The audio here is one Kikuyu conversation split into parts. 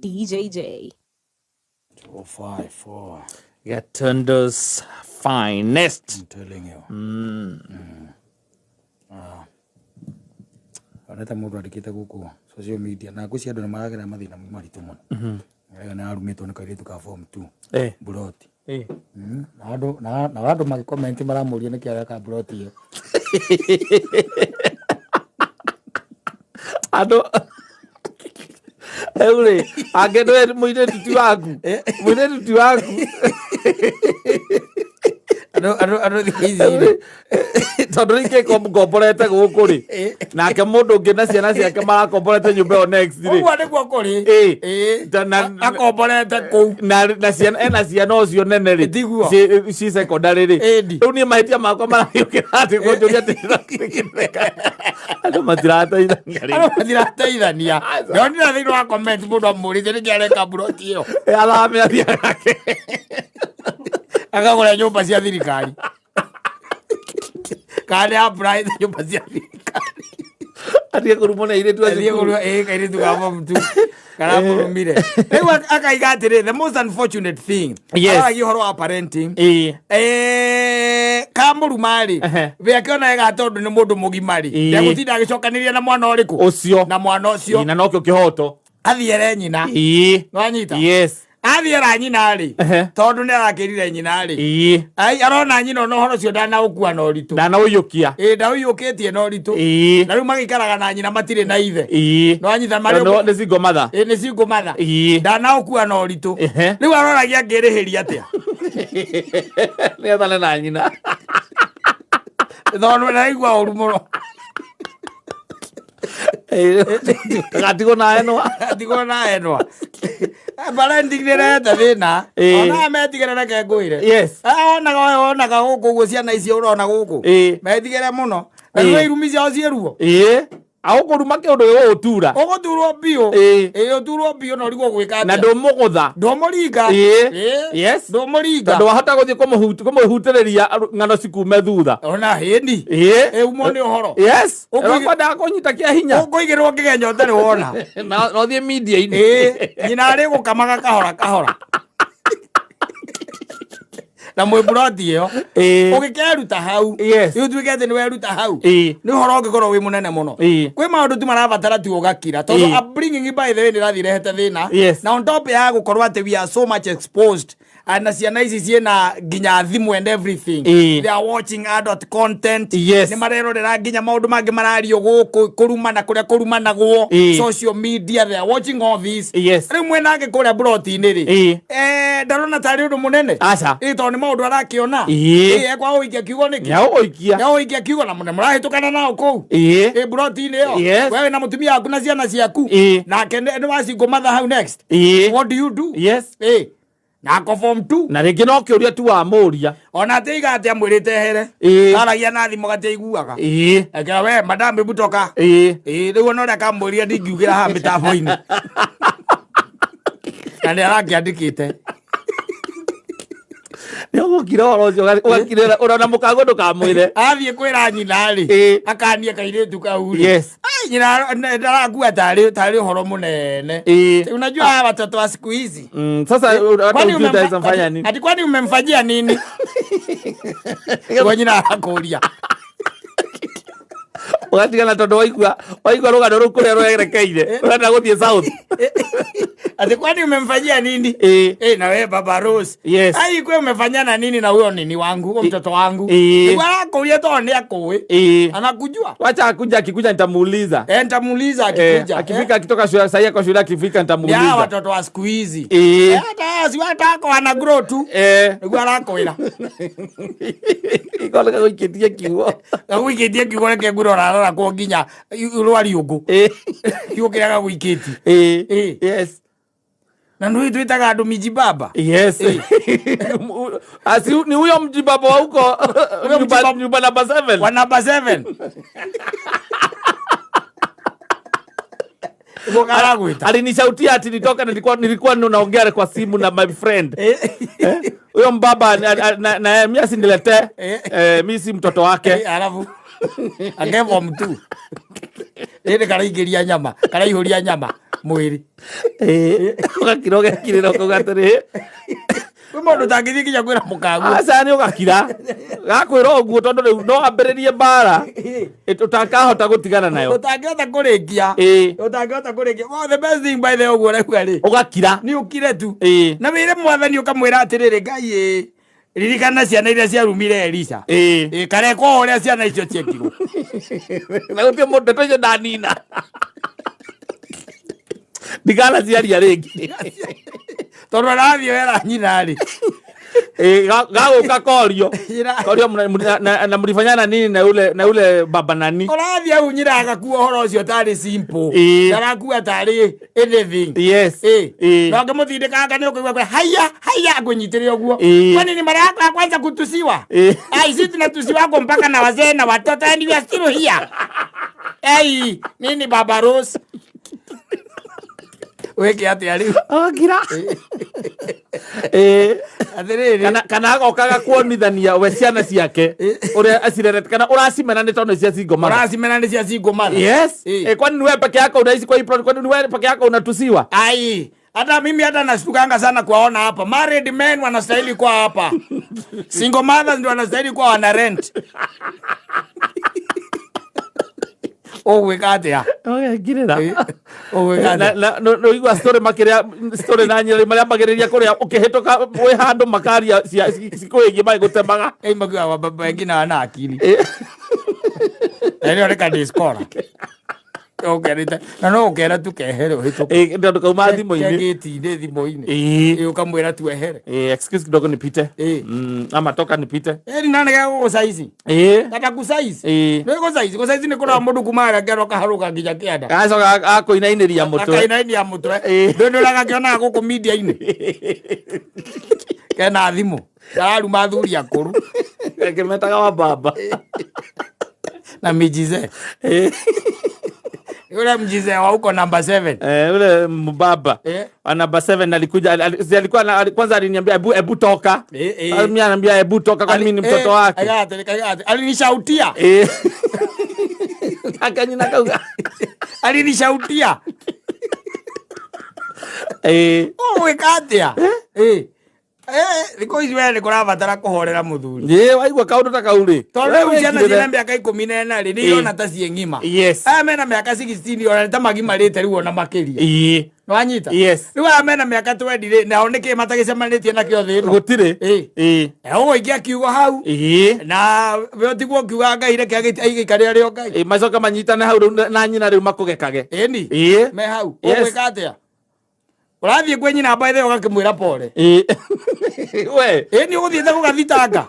DJJ. 254. Gatundu's finest. I'm telling you. Ah. Onete mũndũ andĩkĩte gũkũ social media na ngwĩciria andũ nĩ maragera mathĩna maritũ mũno. Ĩyo nĩ arumĩtwo nĩ kairĩtu ka form 2 mburoti. Na andũ na andũ magĩcomment maramũria nĩkĩ areka mburoti ĩyo. Andũ rĩu rĩ, angĩ ndũĩ mũirĩtu ti waku, mũirĩtu ti waku. Andũ thikũ ici rĩ. Tondũ rĩngĩ ngomborete gũkũ rĩ, nake mũndũ ũngĩ na ciana ciake marakomborete nyũmba ĩyo next rĩ. Ũguo nĩguo kũrĩ. Akomborete kũu. Na ciana ena ciana ũcio nene rĩ. Tiguo. Ci secondary rĩ. Ĩni. Rĩu niĩ mahĩtia makwa maragĩũkĩra atĩ kũnjũria atĩ andũ matirateithania rĩ. Andũ matirateithania. Ndonire thĩinĩ wa comment mũndũ amũrĩte nĩkĩ areka mburoti ĩyo. Athame athiĩ agake. Akagũra nyũmba cia thirikari. Kana nĩ apply nyũmba cia thirikari. Atige kũrumwo nĩ airĩtu a Athiĩ cukuru. kũrua ĩĩ kairĩtu ka form 2 karamũrumire. Rĩu akaiga atĩrĩ, the most unfortunate thing. Aragia ũhoro wa parenting. Kamũruma rĩ, we akĩona wega tondũ nĩ mũndũ mũgima rĩ, ndegũtinda agĩcokanĩria na mwana ũrĩkũ? Ũcio. Na mwana ũcio. Na nokĩo kĩhoto. Athiĩ ere nyina. Nĩwanyita? Yes. Athiĩ era nyina rĩ, tondũ nĩ arakĩrire nyina rĩ. Ai arona nyina ona ũhoro ũcio ndanaũkua na ũritũ. Ndanaũiyũkia. Ĩĩ ndaũiyũkĩtie na ũritũ. Na rĩu magĩikaraga na nyina matirĩ na ithe. Nĩwanyita marĩ Nĩ single mother. Ĩĩ nĩ single mother. Ndanaũkua na ũritũ. Rĩu aroragia angĩrĩhĩria atĩa. Nĩ ethane na nyina. Tondũ nĩaraigua ũru mũno. Gatigwo na enwa. Gatigwo na enwa. Parenting nĩ ĩrehete thĩna. Ona metigĩre reke ngwĩre. Onaga gũkũ ũguo ciana icio ũrona gũkũ. Metigĩre mũno. Na nĩ irumi ciao ciĩ ruo. Agũkũruma kĩũndũ gĩgũgũtura. Ũgũturwo biũ. Ũturwo biũ na ũrigwo gwĩka atĩa. Na ndũmũgũtha. Ndũmũringa. Yes. Ndũmũringa. Tondũ wahota gũthiĩ kũmũhutĩrĩria ng'ano cikume thutha. Ona hĩni. Umwo nĩ ũhoro. Yes. Ũkwendaga kũnyita kĩa hinya. Ũkũigĩrwo kĩgenyo ũtarĩ wona. Na ũthiĩ media-inĩ. Nyina arĩ gũkamaga kahora kahora. Na mwĩ mburoti ĩyo. Ũgĩkeruta hau. Rĩu tuĩke atĩ nĩ weruta hau. Nĩ ũhoro ũngĩkorwo wĩ mũnene mũno. Kwĩ maũndũ tu marabatara tu ũgakira. Tondũ upbringing by the way nĩ ĩrathiĩ ĩrehete thĩna. Na on top ya gũkorwo atĩ we are so much exposed. Na ciana ici ciĩna nginya thimũ and everything. They are watching adult content. Nĩ marerorera nginya maũndũ mangĩ marario gũkũ kũrumana kũrĩa kũrumanagwo. Social media, they are watching all this. Rĩu mwĩnake kũrĩa mburoti-inĩ rĩ. Ndarona tarĩ ũndũ mũnene. Aca. Tondũ nĩ maũndũ arakĩona. Ekwaga gũikia kiugo nĩkĩ? Nĩagũgũikia. Nĩagũikia kiugo na mũrahĩtũkana nao kũu. Mburoti-inĩ ĩyo. We wĩna mũtumia waku na ciana ciaku. Nake nĩ wa single mother hau next. What do you do? Na ako form 2. Na rĩngĩ no kĩũria tu wamũria. Ona atiiga atĩ amwĩrĩte ehere. Aragia na thimũ gatiaiguaga. Akĩra we madam hebu toka. Rĩu ona ũrĩa kamũria ndingiugĩra haha mĩtambo-inĩ. Na nĩ arakĩandĩkĩte. Nĩ ũgũkira ũhoro ũcio ũgakirĩra ũrona mũkango ndũkamwĩre. Athiĩ kwĩra nyina rĩ. Akanie kairĩtu kau rĩ. Ai, nyina ndarakua tarĩ ũhoro mũnene. Unajua hawa watoto wa siku hizi. Sasa hata ujui utaweza mfanya nini? Ati kwani umemfanyia nini? Kwa nyina arakũria. Ũgatigana tondũ waigua rũgano rũu kũrĩa rwerekeire. Ũrenda gũthiĩ south. Ati kwani umemfanyia nini? Na wewe Baba Rose. Ai, kwe umefanyana nini na huyo nini wangu, huyo mtoto wangu? Niguo arakũria tondũ nĩ akũĩ. Anakujua. Wacha akuja, akikuja nitamuuliza. Nitamuuliza akikuja. Akifika akitoka shule, sahi kwa shule akifika nitamuuliza. Ni hawa watoto wa siku hizi. Hata si hata ako ana grow tu. Niguo arakwĩra. Ikola gagũikĩtie kiugo. Gagũikĩtie kiugo reke ngwĩre ũrarora kwo nginya rwari ũngũ. Kiugo kĩrĩa gagũikĩtie. Yes. Na ndio twitaga andũ mijibaba. Yes. Asi ni huyo mjibaba wa huko nyumba namba 7. Wa namba 7. Mũkaragwĩta. Alinishautia ati nitoka, nilikuwa naongea kwa simu na my friend. Huyo mbaba na mimi asiniletee. Mimi si mtoto wake. Alafu ange form 2. Rĩrĩ karaingĩria nyama, karaihũria nyama. Mwĩrĩ. Ũgakira ũgekirĩra ũkauga atĩrĩ Kwĩ mũndũ ũtangĩthiĩ nginya kwĩra mũkaguo. Aca nĩ ũgakira gakwĩra ũguo tondũ rĩu no ambĩrĩrie mbara ũtakahota gũtigana nayo. Ũtangĩhota kũrĩkia. Ũtangĩhota kũrĩkia. Well, the best thing by the way ũguo ũrauga rĩ. Ũgakira. Nĩ ũkire tu. Na wĩre mwathani ũkamwĩra atĩrĩrĩ Ngai ĩ ririkana ciana iria ciarumire Elisha. Ĩ karekwo o ũrĩa ciana icio ciekirwo. Na gũtirĩ mũndũ ndeto icio ndanina ndiganaciaria rĩngĩ. Tondũ arathiĩ wera nyina rĩ. Gagũka korio korio na mlifanyana nini na ule baba nani. Ũrathiĩ hau nyina agakua ũhoro ũcio tarĩ simple. Ndarakua tarĩ anything. No ngĩmũtindĩkanga nĩ ũkũigua kwe haya haya ngũnyitĩre ũguo. Kwani ni mara yako ya kwanza kutusiwa? Ai, sisi tunatusiwa kwa mpaka na wazee na watoto and you are still here. Ai, nini Baba Rose? Wĩke atĩa rĩu? Ũgakira. Atĩrĩrĩ. Kana agoka agakuonithania we ciana ciake ũrĩa acirerete kana ũracimena nĩ tondũ nĩ cia single mother. Ũracimena nĩ cia single mother. Yes. Kwani ni wewe peke yako unaishi kwa hii plot? Kwani ni wewe peke yako unatusiwa? Ai, hata mimi hata nashtukanga sana kuwaona hapa. Married men wanastahili kuwa hapa. Single mothers ndio wanastahili kuwa wana rent. Ũgwĩka atĩa? Ũgekirĩra. Ũgwĩka atĩa? Na igua story makĩria story na nyĩrĩ marĩa ambagĩrĩria kũrĩa ũkĩhĩtũka wĩ handũ makaria cikwĩgiĩ magĩgũtemaga. Makiuga baba wengine wana akili. Na nĩo reka discora. Ũkerĩte na no ũkera tu kehere ũhĩtũke. Tondũ kauma thimũ-inĩ. Kegĩti-inĩ thimũ-inĩ. Ũkamwĩra tu ehere. Excuse kidogo nipite. Ama toka nipite. Ĩni na nĩ gegũgũcaici. Kata gũcaici. Nĩ gũcaici. Gũcaici nĩ kũrora mũndũ kuma harĩa kĩoro kaharũka nginya kĩanda. Agacoka akũinainĩria mũtwe. Akainainia mũtwe. Ndũ nĩ ũragakĩonaga gũkũ media-inĩ. Kena thimũ. Kararuma athuri akũrũ. Kĩmetaga wa baba. Na mijize. Yule mjize wa huko number 7. Yule mbaba. Wa number 7 alikuja alikuwa kwanza aliniambia ebu ebu toka. Mimi ananiambia ebu toka kwani mimi ni mtoto wake. Alinishautia. Akanyina kauga. Alinishautia. Ũgwĩka atĩa? Thikũ ici we nĩ kũrabatara kũhorera mũthuri. Waigua kaũndũ ta kau rĩ. Tondũ rĩu ciana ciĩna mĩaka 14 rĩ, nĩ irona ta ciĩ ng'ima. Aya mena mĩaka 16 ona nĩ ta magimarĩte rĩu ona makĩria. Nĩwanyita? Yes. Rĩu aya mena mĩaka 20 rĩ, nao nĩkĩ matagĩcemanĩtie nakĩo thĩ ĩno? Gũtirĩ. Ũgũikia kiugo hau. Na we ũtigwo ũkiuga Ngai reke agĩikare arĩ o Ngai. Macoka manyitane hau rĩu na nyina rĩu makũgekage. Ĩni. Me hau. Ũgwĩka atĩa? Ũrathiĩ kwĩ nyina by the way ũgakĩmwĩra pole. We. Ĩni ũgũthiĩte gũgathitanga.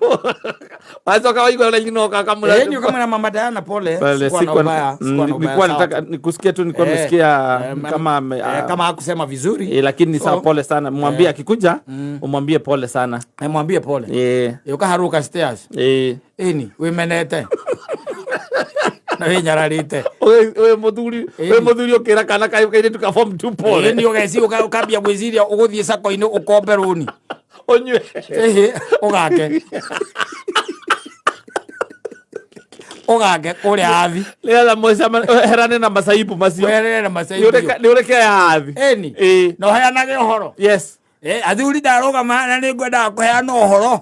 Wacoka waigua ũrĩa nyina oka akamwĩra. Ĩni ũkamwĩra mama Diana pole. Pole, Sikuwa na ubaya, sikuwa na ubaya, nilikuwa sawa. nataka nikusikia tu nilikuwa nimesikia kama kama hakusema vizuri. Lakini sawa, pole sana. Mwambie akikuja, umwambie pole sana. Mwambie pole. Ũkaharũka stairs. Ĩni, wĩmenete. Na wĩnyararĩte. We mũthuri, we mũthuri ũkĩra kana kairĩtu ka form 2 pole. Ĩni ũgeci ũkambia gwĩciria ũgũthiĩ sako-inĩ ũkombe rũni. Ũnyue. Ũgake. Ũgake kũrĩa athi. Nĩgetha mũherane na masaibu macio. Weherere na masaibu. Nĩ ũreke ya athi. Ĩni. Na ũheanage ũhoro. Yes. Athuri ndarũgama na nĩ ngwendaga kũheana ũhoro.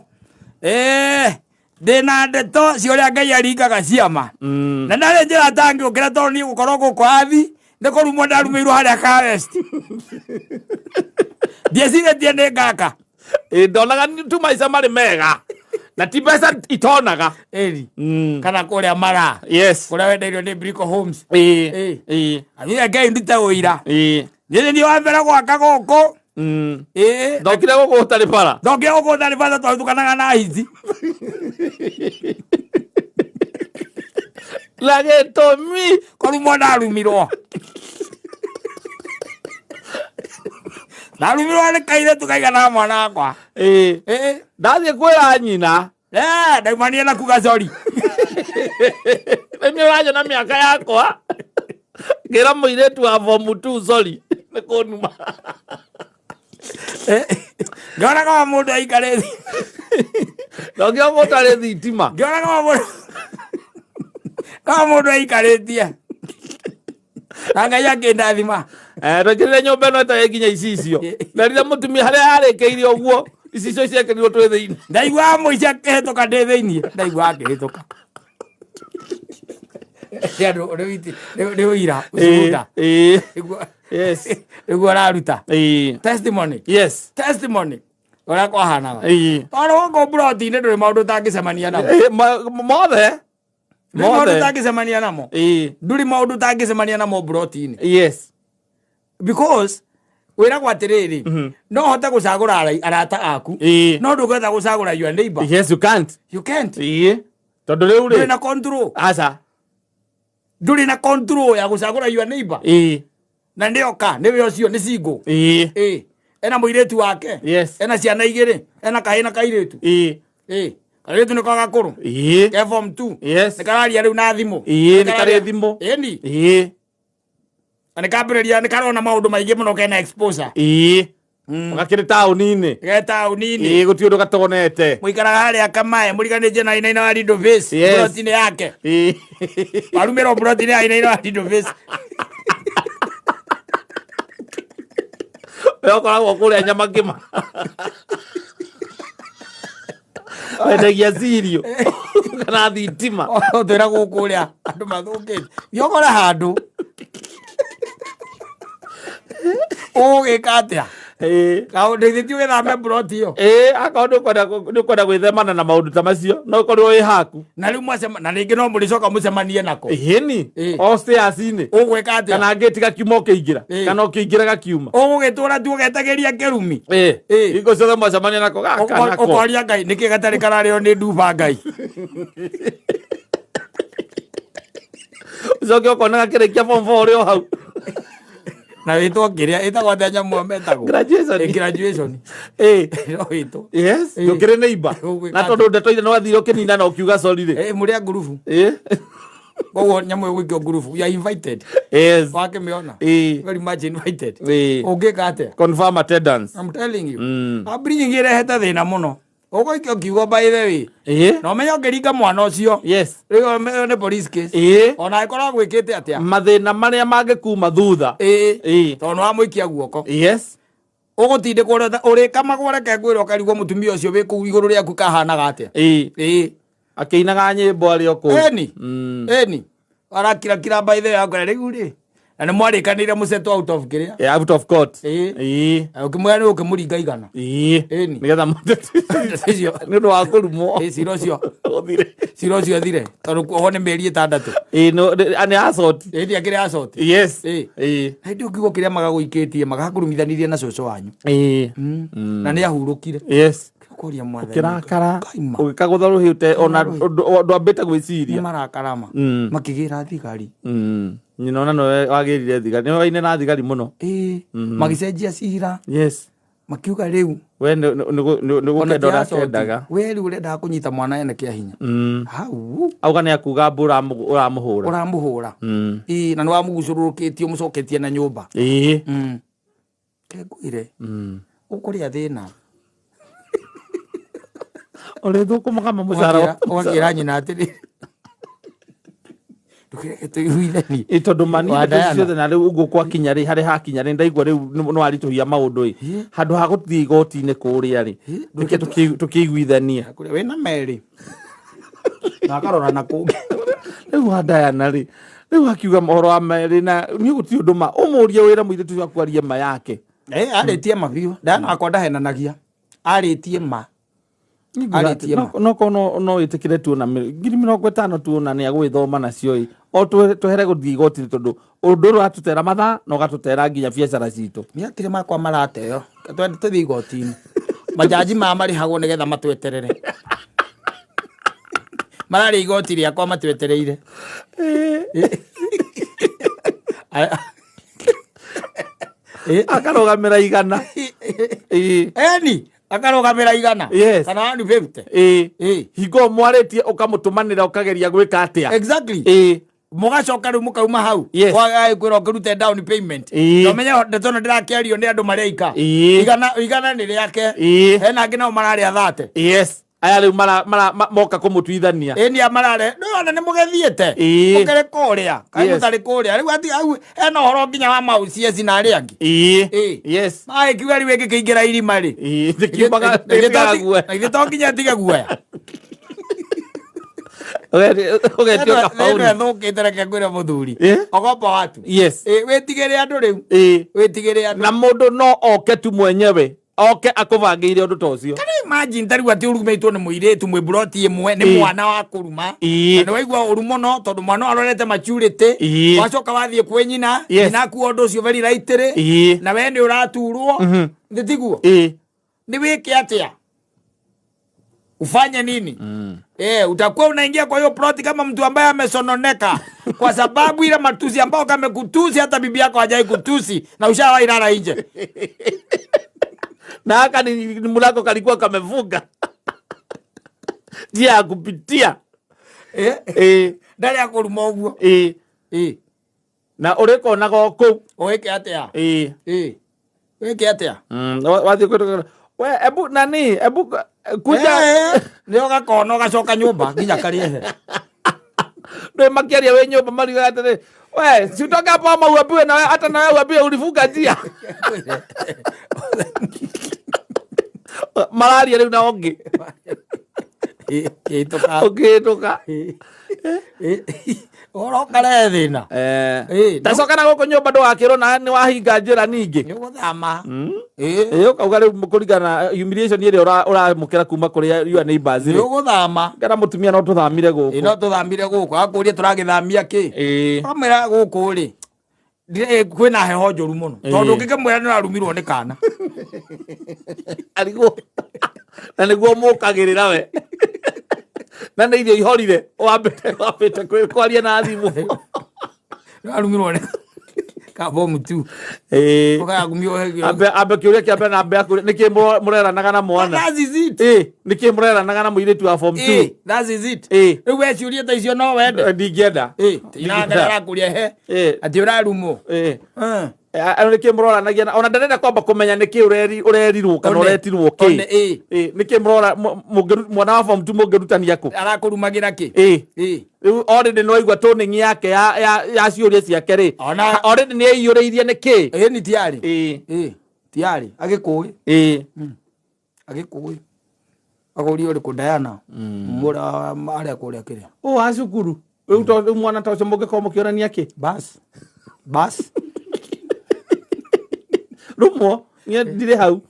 Ndĩna ndeto cia ũrĩa Ngai aringaga ciama. Na ndarĩ njĩra tangĩũkĩra tondũ niĩ gũkorwo gũkũ athi nĩ kũrumwo ndarumĩirwo harĩa ka West. Ndiecirĩtie nĩ ngaka. Ndonaga tu maica marĩ mega. Na ti mbeca itonaga. Ĩni. Kana kũrĩa mara. Yes. Kũrĩa wendeirio nĩ Brico Homes. Athire Ngai ndute ũira. Niĩ nĩ wa mbere gwaka gũkũ. Ndokire gũkũ gũtarĩ bara. Ndokire gũkũ gũtarĩ bara tondũ tukanaga na hiti. Na gĩtũmi. Kũrumwo ndarumirwo. Ndarumirwo nĩ kairĩtu kaigana mwana wakwa. Ndathiĩ kwĩra nyina. Ndaumania na kuga sorry. Nĩ ũranyona mĩaka yakwa. Ngĩra mũirĩtu wa form 2 sorry. Nĩ kũnuma. Ngĩona kama mũndũ aikarĩte. Ndongĩona mũndũ arĩ thitima. Ngĩona kama mũndũ kama mũndũ aikarĩtie. Na Ngai akĩndathima. Twekĩrire nyũmba ĩno ĩtarĩ nginya icicio, na rĩrĩa mũtumia harĩa yarĩkĩire ũguo, icicio ciekĩrirwo twĩ thĩinĩ. Ndaiguaga mũici akĩhĩtũka ndĩ thĩiniĩ, ndaiguaga akĩhĩtũka. Nĩ andũ nĩ ũira, ushuhuda. Nĩguo araruta testimony. Testimony ũrĩa kwahanaga. Tondũ gũkũ mburoti-inĩ ndũrĩ maũndũ ũtangĩcemania namo. Mothe. Ndũrĩ maũndũ ũtangĩcemania namo. Ndũrĩ maũndũ ũtangĩcemania namo mburoti-inĩ. Because wĩragwo atĩrĩrĩ, no hote gũcagũra arata aku, no ndũngĩhota gũcagũra your neighbor. Yes, you can't. You can't. Tondũ rĩu ndũrĩ na control. Aca. Ndũrĩ na control ya gũcagũra your neighbor. Na nĩoka nĩwe ũcio nĩ single. Ena mũirĩtu wake. Ena ciana igĩrĩ, ena kahĩĩ na kairĩtu. Kairĩtu nĩko gakũrũ. Ke form 2. Nĩ kararia rĩu na thimũ. Nĩ karĩ thimũ. Ĩni. Na nĩ kambĩrĩria, nĩ karona maũndũ maingĩ mũno, kena exposure. Gakĩrĩ taũni-inĩ. Ge taũni-inĩ. Gũtirĩ ũndũ gatonete. Mũikaraga harĩa Kamae, mũriganĩtie na Inaina wa Lido Face. Mburoti-inĩ yake. Warumĩrwo mburoti-inĩ ya Inaina wa Lido Face. We ũkoragwo kũrĩa nyama ngĩma. Wendagia cirio kana thitima. Twĩra gũkũ ũrĩa andũ mathũkĩte. Thiĩ ũkore handũ. Ũgũgĩka atĩa? Kaũndũ ithe ti ũgĩthame mburoti ĩyo. Akorwo nĩ ũkwenda gwĩthemana na maũndũ ta macio, no ũkorwo wĩ haku. Na rĩu mwacema, na rĩngĩ no mũrĩcoka mũcemanie nako. Ĩni. O stairs-inĩ. Ũgwĩka atĩa? Kana ngĩti gakiuma ũkĩingĩra. Kana ũkĩingĩra gakiuma. Ũgũgĩtũra tu ũgetagĩria kĩrumi. Hingo ciothe mwacemania nako gaka nako. Ũkoria Ngai nĩkĩ gatarĩ kararĩo nĩ nduba Ngai. Ũcoke ũkona gakĩrĩkia form 4 ũrĩ o hau. Na wĩtwo kĩrĩa ĩtagwo atĩa nyamũ ĩyo metagwo? Graduation. Graduation. No wĩtwo. Yes, ndũkĩrĩ neighbor. Ũgwĩka Na tondũ ndeto ire nĩ wathire ũkĩnina na ũkiuga sorry rĩ. Mũrĩ a ngurubu. Koguo nyamũ ĩyo gũikio ngurubu. You are invited. Wakĩmĩona. Very much invited. Ũngĩka atĩa? Confirm attendance. I'm telling you. Upbringing ĩrehete thĩna mũno. Ũgũikio kiugo by the way. Na ũmenye ũngĩringa mwana ũcio. Rĩu nĩ police case. Ona angĩkorwo agwĩkĩte atĩa. Mathĩna marĩa mangĩkuma thutha. Tondũ nĩ wamũikia guoko. Ũgũtindĩkwo ũrĩkamagwo reke ngwĩre ũkarigwo mũtumia ũcio wĩ kũu igũrũ rĩaku kahanaga atĩa. Akĩinaga nyĩmbo arĩ o kũu. Ĩni. Ĩni. Arakirakira by the way akwĩra rĩu rĩ. Na nĩ mwarĩkanĩire mũsettle out of kĩrĩa. Out of court. Ũkĩmwĩra nĩ ũkĩmũringa igana. Ĩni. Nĩgetha Icio. Nĩ ũndũ wa kũrumwo. Cira ũcio. Ũthire. Cira ũcio ũthire. Tondũ kuohwo nĩ mĩeri 6. No, nĩ assault. Nĩ akĩrĩ assault. Hĩndĩ ĩyo kiugo kĩrĩa magagũikĩtie magakũrumithanirie na cũcũ wanyu. Na nĩ ahurũkire. Kũria mwathani. Ũkĩrakara, Kaima. ũgĩkagũtha rũhĩ ũte ona ndwambĩte gwĩciria. Nĩ marakarama. Makĩgĩra thigari. Nyina ona nowe wagĩrire thigari. Nĩwe waine na thigari mũno. Magĩcenjia cira. Makiuga rĩu. We nĩ Ona gũkenda ti assault. ũrakendaga. We rĩu ũrendaga kũnyita mwana ene kĩa hinya. Hau. Auga nĩ akuga mbu ũramũhũra. Ũramũhũra. Na nĩ wamũgucũrũrũkĩtie ũmũcoketie na nyũmba. Ngwĩre. Ũkũrĩa thĩna. Ũrĩthũkũmaga mũcara. Ũgakĩra nyina atĩrĩ. Ndũkĩreke tũiguithanie. Tondũ mani Wa Diana. ciothe na rĩu ũguo gwakinya rĩ, harĩa hakinya rĩ, ndaigua rĩu nĩ waritũhia maũndũ ĩ. Handũ ha gũthiĩ igoti-inĩ kũrĩa rĩ, reke tũkĩiguithanie. Kũrĩa wĩna Mary. Na akarora na kũngĩ. Rĩu wa Diana rĩ, rĩu akiuga ũhoro wa Mary na niĩ gũtirĩ ũndũ ma, ũmũrie wĩra mũirĩtu ũcio akwarie ma yake. Arĩtie ma biũ. Diana wakwa ndahenanagia. Arĩtie ma. Arĩtie ma. No korwo no wĩtĩkĩre tuona 50,000 tuona nĩ agũgĩthoma nacio ĩ. O twehere gũthiĩ igoti-inĩ tondũ ũndũ ũrĩa ũratũtera mathaa na ũgatũtera nginya biacara citũ. Nĩ atĩrĩ makwa marateo. Twende tũthiĩ igoti-inĩ. Majaji maya marĩhagwo nĩgetha matweterere. Mararĩa igoti rĩakwa matwetereire. Akarũgamĩra igana. Eni, akarũgamĩra igana. Kana 150. Hingo mwarĩtie ũkamũtũmanĩra ũkageria gwĩka atĩa? Exactly. Mũgacoka rĩu mũkauma hau. Kwaga kwĩra ũkĩrute down payment. Na ũmenye ndeto ĩno ndĩrakĩario nĩ andũ mareika. Igana nĩ rĩake. Hena angĩ nao mararĩa 30. Aya rĩu moka kũmũtuithania. Ĩni amarare nĩwona nĩ mũgethiĩte. Ĩĩ. Mũkĩrĩ kũrĩa kaĩ mũtarĩ kũrĩa rĩu ati au hena ũhoro nginya wa maucieci na arĩa angĩ. Ĩĩ. Yes. Magĩkiuga rĩu ĩngĩkĩingĩra irima rĩ. Ĩĩ, ndĩkiumaga ndĩtigaga guoya. Na ithuĩ to nginya ĩtige guoya. Ũgetio kabaũni. Ĩno ĩthũkĩte reke ngwĩre mũthuri. Ĩĩ. Ogopa watu. Yes. Ĩĩ, wĩtigĩre andũ rĩu. Ĩĩ. Wĩtigĩre andũ. Na mũndũ no oke tu mwenyewe oke akũbangĩire ũndũ ta ũcio. Can you imagine ta rĩu atĩ ũrumĩtwo nĩ mũirĩtu mwĩ mburoti ĩmwe nĩ Ĩĩ. mwana wa kũruma. Ĩĩ. Na nĩ waigua ũru mũno tondũ mwana ũyũ arorete maturity. Ĩĩ. Wacoka wathiĩ kwĩ nyina. Yes. Nyina akua ũndũ ũcio very lightly. Ĩĩ. Na we nĩ ũraturwo. Nĩ tiguo? Ĩĩ. Nĩ wĩke atĩa? Ufanye nini? Utakuwa unaingia kwa hiyo ploti kama mtu ambaye amesononeka kwa sababu ile matusi ambao kamekutusi hata bibi yako hajai kutusi na ushawahi lala nje. Na haka ni mlango kalikuwa kamefunga. Njia ya kupitia. Ndari akuruma uguo. Na urikonaga o kũu. Wĩke atĩa? Wĩke atĩa? Wathiĩ kwĩrwo, we, ebu nani, ebu kuja. Nĩ ũgakona ũgacoka nyũmba nginya karĩehe. Ndũĩ makĩaria wĩ nyũmba mariugaga atĩrĩ, we, si utoke hapo ama uambiwe na we, hata na wewe uambiwe ulifunga njia. Mararia rĩu na ũngĩ. Kĩhĩtũka. Ũkĩhĩtũka. Ũhoro ũkarehe thĩna. Ta coka na gũkũ nyũmba ndũgakĩrwo na nĩ wahinga njĩra ningĩ. Nĩ ũgũthama. Ũkauga rĩu kũringana na humiliation ĩrĩa ũramũkĩra kuma kũrĩ your neighbors Nĩ rĩ. ũgũthama. Kana mũtumia no tũthamire gũkũ. No tũthamire gũkũ. Akũria tũragĩthamia kĩ? Ũkamwĩra gũkũ rĩ, kwĩna heho njũru mũno. Tondũ ũngĩkĩmwĩra nĩ ũrarumirwo nĩ kana. Arigwo. Na nĩguo mũkagĩrĩra we. Na nĩ irio ihorire, wambĩte kwaria na thimũ. Nĩwarumirwo nĩ ka form 2. Ũkagumio ũhegio. Ambe kĩũria kĩa mbere na ambe akũrie, nĩkĩ mũreranaga na mwana? That is it. Nĩkĩ mũreranaga na mũirĩtu wa form 2? That is it. Rĩu we ciũria ta icio no wende? Ndingĩenda. Ndingĩenda. Arakũria he. Atĩ ũrarumwo. Ano nĩkĩ mũroranagia na, ona ndarenda kwamba kũmenya nĩkĩ ũrerirwo kana ũretirwo kĩ. One, ĩ. Nĩkĩ mũrora, mwana wa form 2 mũngĩrutania kũ? Arakũrumagĩra kĩ? Rĩu already nĩ waigua toning yake ya ciũria ciake rĩ. Ona Already nĩ aiyũrĩirie nĩ kĩ? Nĩ tiarĩ. Tiarĩ. Agĩkũĩ. Agĩkũĩ. Agũrie ũrĩkũ Diana? Mũra arĩa kũrĩa kĩrĩa. Ũ wa cukuru. Rĩu to rĩu mwana ta ũcio mũngĩkorwo mũkĩonania kĩ? Bas. Bas. Rũmwo, niĩ ndirĩ hau.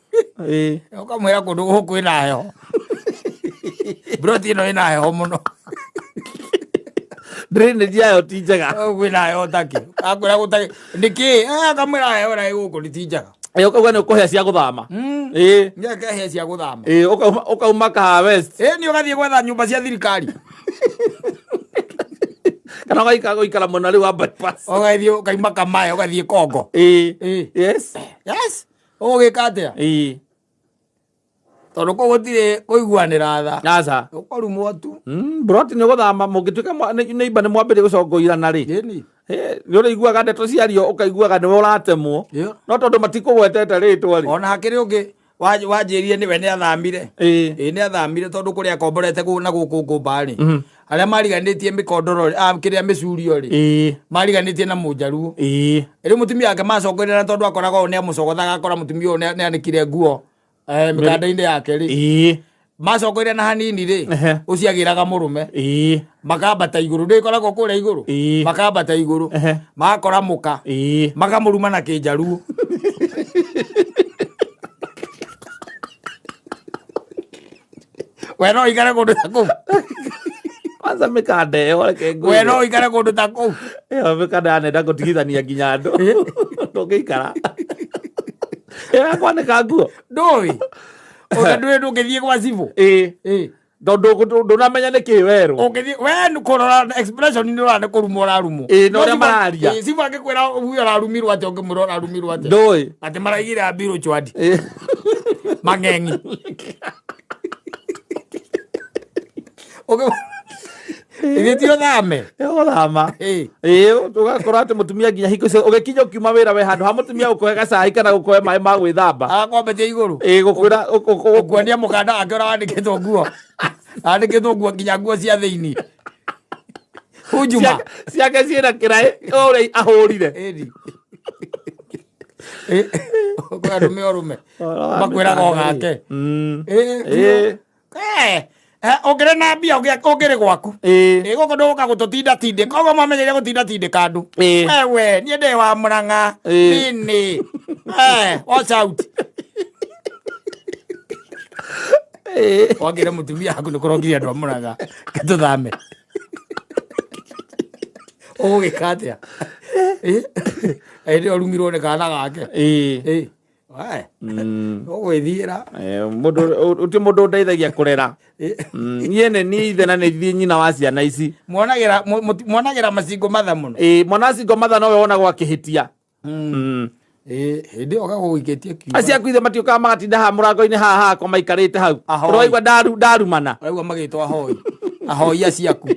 Ũkamwĩra kũndũ gũkũ kwĩna heho. Broti ĩno ĩna heho mũno. Drainage yayo ti njega. Gũkũ kwĩna heho takĩ. Akwĩra gũtarĩ. Nĩkĩ? Akamwĩra heho ĩrĩa ĩ gũkũ nĩ ti njega. Ũkauga nĩ ũkũhĩa cia gũthama. Nĩ akahĩa cia gũthama. Ũkauma Kahawa West. Nĩ ũgathiĩ gwetha nyũmba cia thirikari. Kana ũgaikara gũikara mwena rĩu wa bypass. Ũgathiĩ ũkaima Kamae, ũgathiĩ Kongo. Yes. Yes. Ũgũgĩka atĩa? Tondũ kũu gũtirĩ kũiguanĩra tha. Aca. Ũkarumwo tu. Broti nĩ ũgũthama, mũngĩtuĩka neighbor nĩ mwambĩrĩria gũcongoirana rĩ. Ĩni. Nĩ ũrĩiguaga ndeto ciario, ũkaiguaga nĩwe ũratemwo. No tondũ matikũgwetete rĩtwa rĩ. Ona hakĩrĩ ũngĩ wanjĩrire nĩwe nĩ athamire. Nĩ athamire tondũ kũrĩa akomborete na gũkũ ngũmba rĩ. Arĩa mariganĩtie mĩkondoro, kĩrĩa mĩcurio rĩ. Mariganĩtie na mũnjaruo. Rĩu mũtumia wake macongoirana tondũ akoraga ũyũ nĩ amũcogothaga, akora mũtumia ũyũ nĩ anĩkire nguo mĩkanda-inĩ yake rĩ. Macongoire na hanini rĩ, ũcio agĩraga mũrũme. Makambata igũrũ, ndĩ ĩkoragwo kũrĩa igũrũ. Makambata igũrũ. Magakora mũka. Makamũruma na kĩnjaruo. We no ũikare kũndũ ta kũu. Kwanza mĩkanda ĩyo, reke ngwĩre. We no ũikare kũndũ ta kũu. Ĩyo mĩkanda yanenda gũtigithania nginya andũ. Ndũngĩikara. Ĩyo ya kwanĩka nguo. Ndũĩ. Ũka ndũĩ ndũngĩthiĩ gwa cibũ. Tondũ ndũnamenya nĩ kĩ werũ. Ũngĩthiĩ, we nĩ kũrora expression nĩ ũrona nĩ kũrumwo ũrarumwo. Na ũrĩa mararia. Cibũ angĩkwĩra uge ũrarumirwo atĩa, ũngĩmwĩra ũrarumirwo atĩa? Ndũĩ. Atĩ maraigire ambirũ chwadi. Mang'eng'i. Ithe ti ũthame. Ũthama. Ĩĩ. Ĩĩ, ũgakora atĩ mũtumia nginya hingo ciothe ũgĩkinya ũkiuma wĩra we handũ ha mũtumia gũkũhe gacai kana gũkũhe maĩ ma gwĩthamba. Agakwambatia igũrũ. Ĩĩ, gũkwĩra Ũkuonia mũkanda wake ũrĩa wandĩkĩtwo nguo. Andĩkĩtwo nguo nginya nguo cia thĩinĩ. Hujuma. Ciake ciĩna kĩraĩ ũrĩa ahũrire. Ĩni. Ĩ, kwĩ arũme ũrũme. Makwĩraga o gake. Ĩ, Ĩĩ. Eh, eh, ũngĩrĩ na mbia ũngĩrĩ gwaku. Ĩĩ. Ĩ, gũkũ ndũgũka gũtũtinda tindĩka ũguo mamenyeire gũtinda tindĩka andũ. Ĩĩ. Wewe, niĩ ndĩ wa Mũrang'a. Ĩĩ. Nini. Eh, watch out. Ĩĩ. Wangĩre mũtumia waku nĩ kũrongire andũ a Mũrang'a. Ke tũthame. Ũgũgĩka atĩa? Ĩ, hĩndĩ ĩyo ũrumirwo nĩ kana gake. Ĩĩ. Ĩ, we, ũgwĩthiĩra. Eh, mũndũ ũti mũndũ ũndeithagia kũrera. Ĩ. Niĩ nĩ niĩ ithe na nĩ ithiĩ nyina wa ciana ici. Muonagĩra muonagĩra macingo matha mũno. Ĩĩ, mwana wa single mother nowe wonagwo akĩhĩtia. Ĩ, hĩndĩ ĩyo gagũgũikĩtie kiugo. Acio aku ithe matiũkaga magatinda haha mũrango-inĩ haha hakwa maikarĩte hau. Ahoi. Ũraigua ndarumana. Ũraigua magĩtwo ahoi. Ahoi aciaku.